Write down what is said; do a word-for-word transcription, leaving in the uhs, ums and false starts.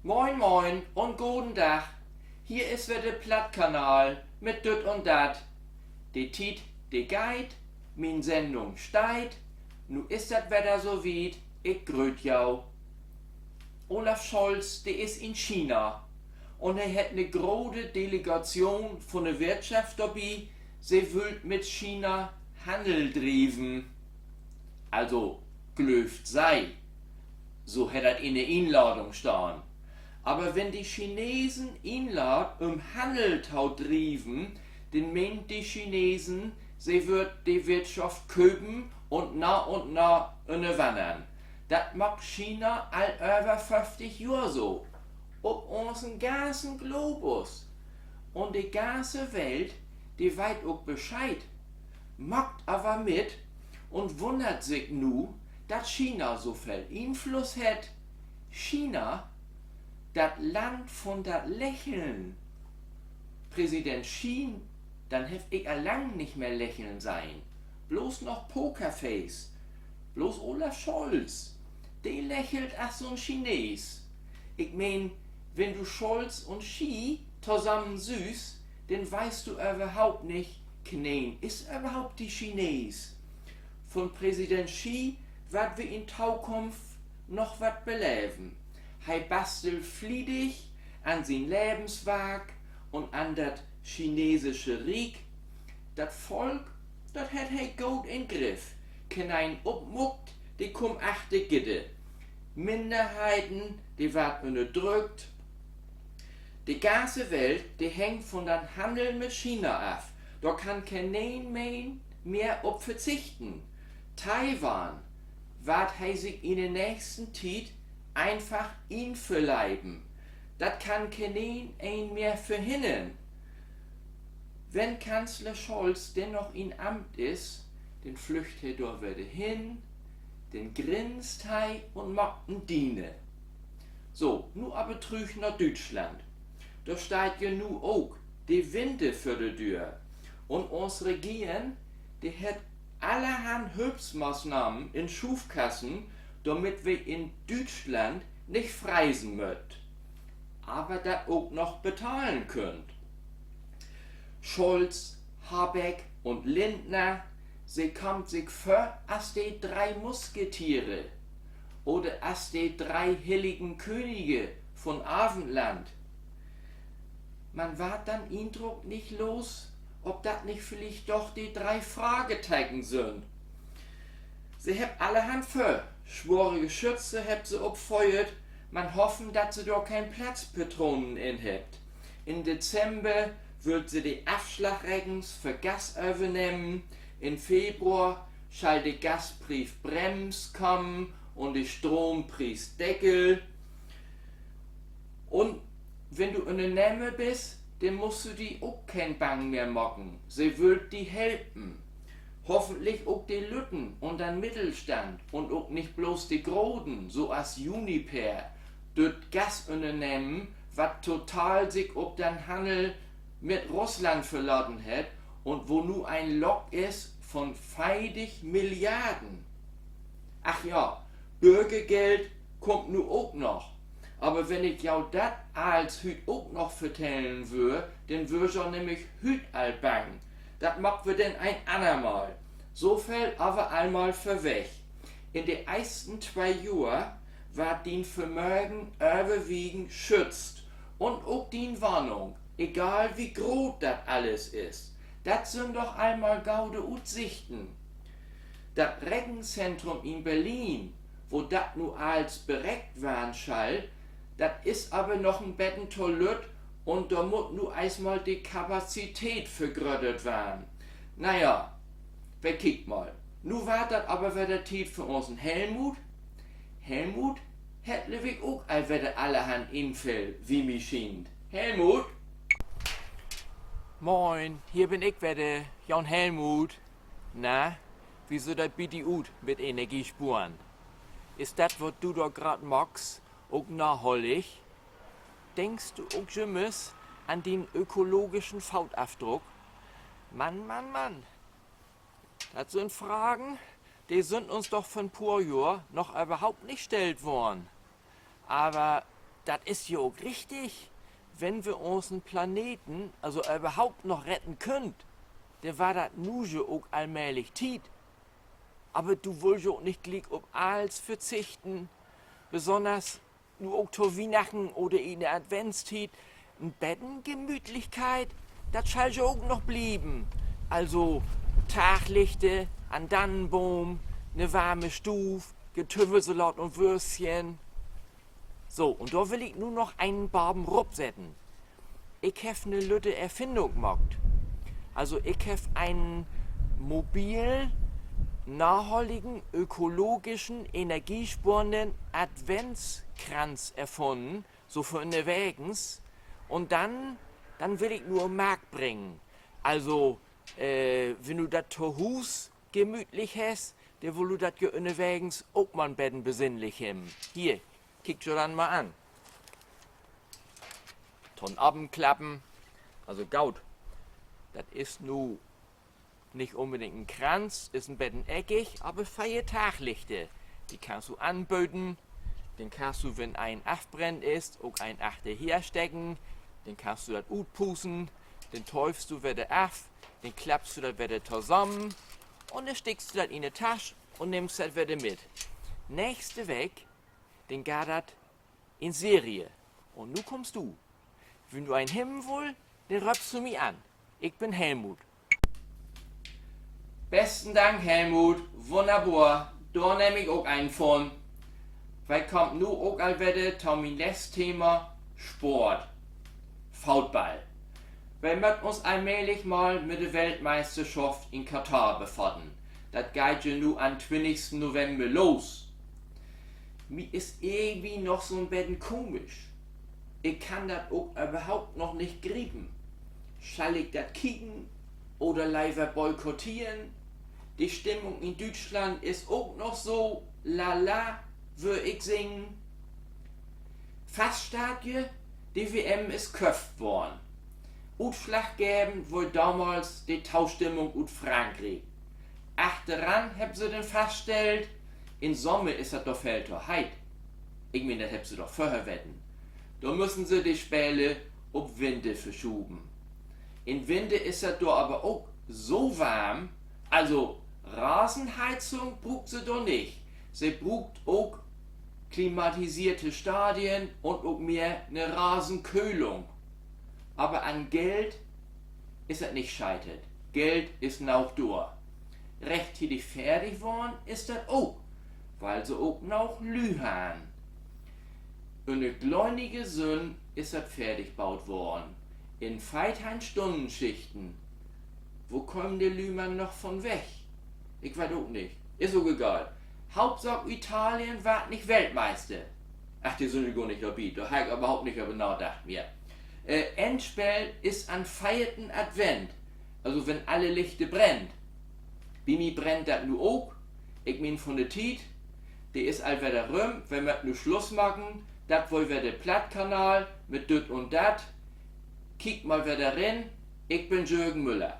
Moin, moin un goden Dag. Hier is wedder de Plattkanal mit Düt un Dat. De Tiet, de geiht, mien Sendung steiht. Nu is dat wedder so wiet, ik gröt jo. Olaf Scholz, de is in China un he hett 'ne grote Delegatschoon vun de Wirtschaft dorbi. Se wüllt mit China Hannel drieven. Also, glöövt se. So hett dat in de Inladung stahn. Aver wenn de Chinesen inlaadt, üm Hannel to drieven, denn meent de Chinesen, se wüllt de Wirtschaft köpen un na un na ünnerwannern. Dat maakt China al över föfftig Johr so. Op unsen ganzen Globus. Un de ganze Welt, de weet ok Bescheed, maakt aver mit un wunnert sik nu, dat China so veel Influss hett. China, dat Land vun dat Lächeln. Präsident Xi, den heff ik al lang nich mehr lächeln sehn. Blots noch Pokerface. Blots Olaf Scholz, de lächelt as so'n Chines. Ik meen, wenn du Scholz un Xi tosamen sühst, denn weetst du överhaupt nich, keen is överhaupt de Chines. Vun Präsident Xi warrt wi in Tokunft noch wat beleven. He bastelt fliedig an sien Levenswark un an dat chinesische Riek. Dat Volk, dat hett he goot in Griff. Keen opmuckt, de kummt achter Gitter. Minnerheiten, de warrt ünnerdrückt. De ganze Welt, de hangt vun den Hannel mit China af. Dor kann keen een mehr op verzichten. Taiwan warrt he sik in de nächsten Tiet eenfach inverleiven. Dat kann keen een mehr verhinnern. Wenn Kanzler Scholz denn noch in Amt is, denn flüggt he dor wedder hen, denn grinst he un maakt en Diener. So, nu aver trüch na Düütschland. Dor steiht ja nu ok de Winter vör de Döör. Un uns Regeren, de hett allerhand Hülpsmaßnahmen in Schuufkassen, dormit wi in Düütschland nich fresen mööt, aver dat ok noch betahlen köönt. Scholz, Habeck un Lindner, se kaamt sik vör as de dree Musketiere oder as de dree hilligen Könige vun Avendland. Man warrt den Indruck nich los, of dat nich villicht doch de dree Frageteken sünd. Se hebbt allerhand vör. Sware Geschütze hebbt se opföhrt. Man hoffen, dat se dor keen Platzpatronen in hebbt. In Dezember wüllt se de Afslagregens för Gas övernehmen. In Februar schall de Gaspriesbrems kamen un de Stroompriesdeckel. Un wenn du Ünnernehmer büst, denn musst du di ok keen Bang mehr maken. Se wüllt di helpen. Hoffentlich ok de Lütten un den Middelstand un ok nich blots de Groten, so as Uniper, düt Gasünnernehmen, wat total sik op den Hannel mit Russland verlaten hett un wo nu en Lock is vun veertig Milliarden. Ach ja, Börgergeld kummt nu ok noch. Aver wenn ik jo dat allens hüüt ok noch vertellen wöör, denn wöör jo nämlich hüüt al bang. Dat maakt wi denn en anner Mal. So veel aver al mal vörweg. In de eersten twee Johr warrt dien Vermögen överwiegend schützt. Un ok dien Wahnung, egal wie groot dat allens is. Dat sünd doch al mal gode Utsichten. Dat Rekenzentrum in Berlin, wo dat nu allens bereckt warrn schall, dat is aver noch en beten to lütt un dor mutt nu eerstmal de Kapazität vergröttert warrn. Na ja, wi kiekt mal. Nu warrt dat aver wedder Tiet för unsen Helmut. Helmut hett, glööv ik, ok al wedder allerhand Infäll, wie mi schient. Helmut? Moin, hier bün ik wedder, jon Helmut. Na, wie süht dat bi di ut mit Energiesporen? Is dat, wat du dor graad maakst, ok nahollig? Denkst du ok jümmers an dien ökologischen Footafdruck? Mann, Mann, Mann. Dat sünd Fragen, de sünd uns doch vör 'n poor Johr noch överhaupt nich stellt worrn. Aver Dat is ja ok richtig. Wenn wi unsen Planeten also överhaupt noch retten köönt, denn warrt dat nu ja ok allmählich Tiet. Aver du wullt ja ok nich gliek op allens verzichten, besonners nu ok to Wiehnachten oder in de Adventstiet. En beten Gemütlichkeit, dat schall ja ok noch blieven. Also Taglichter an Dannenboom, 'ne warme Stuuv, Kartüffelsalaat un Würstchen. So, un dor will ik nu noch enen baven rupsetten. Ik heff 'ne lütte Erfinnung maakt. Also, ik heff enen mobilen, naholtigen, ökologischen, energiesporenden Adventskranz erfunnen, so för ünnerwegens. Un denn, denn will ik 'n nu op 'n Markt bringen. Also, äh, wenn du dat to Huus gemütlich hest, denn wullt du dat ja ünnerwegens ok mal 'n beten besinnlich hebben. Hier, kiek jo den mal an. To'n Apenklappen. Also goot, dat is nu nich unbedingt en Kranz, is en beten eckig, aver veer Taglichter. De kannst du anböten, denn kannst du, wenn een afbrennt is, ok een achterher steken, denn kannst du dat utpusten, denn töövst du wedder af, denn klappst du dat wedder tosamen un denn stickst du dat in de Tasch un nimmst dat wedder mit. Nächste Week, denn geiht dat in Serie. Un nu kummst du. Wenn du een hebben wullt, denn röppst du mi an. Ik bün Helmut. Besten Dank, Helmut. Wunnerbor. Dor nehm ik ok een vun. Wi kaamt nu ok al wedder to mien letzt Thema: Sport. Football. Wi mööt uns allmählich mal mit de Weltmeisterschaft in Katar befaten. Dat geiht ja nu an'n twintigsten November los. Mi is irgendwie noch so'n beten komisch. Ik kann dat ok överhaupt noch nich griepen. Schall ik dat kieken oder lever boykotteren? De Stimmung in Düütschland is ok noch so lala, wöör ik seggen. Fast steiht je, de W M is köfft worrn. Utslaggevend weer domals de Tostimmung ut Frankriek. Achteran hebbt se denn faststellt, in Sommer is dat doch veel to heet. Ik meen, dat hebbt se doch vörher weten. Dor müssen se de Spele op Winter verschuven. In Winter is dat dor aver ok so warm, also Rasenheizung bruukt se dor nich. Se bruukt ok klimatiseerte Stadien un ok mehr 'ne Rasenkölung. Aver an Geld is dat nich scheitert. Geld is noog dor. Rechttiedig fertig worrn is dat ok, wiel se ok noog Lüüd harrn. Ünner gleunige Sünn is dat fertig boot worrn, in veerteihn Stunnenschichten. Wo kömen de Lüüd man noch vun weg? Ik weet ok nich. Is ok egal. Hauptsaak, Italien warrt nich Weltmeister. Ach, de sünd gor nich dorbi. Dor harr ik överhaupt nich över nadacht mehr. Äh, Endspeel is an veerten Advent. Also, wenn alle Lichter brennt. Bi mi brennt dat nu ok. Ik meen, vun de Tiet, de is al wedder rüm. Wi mööt nu Sluss maken. Dat weer wedder de Plattkanal mit Düt un Dat. Kiek mal wedder rin. Ik bün Jürgen Müller.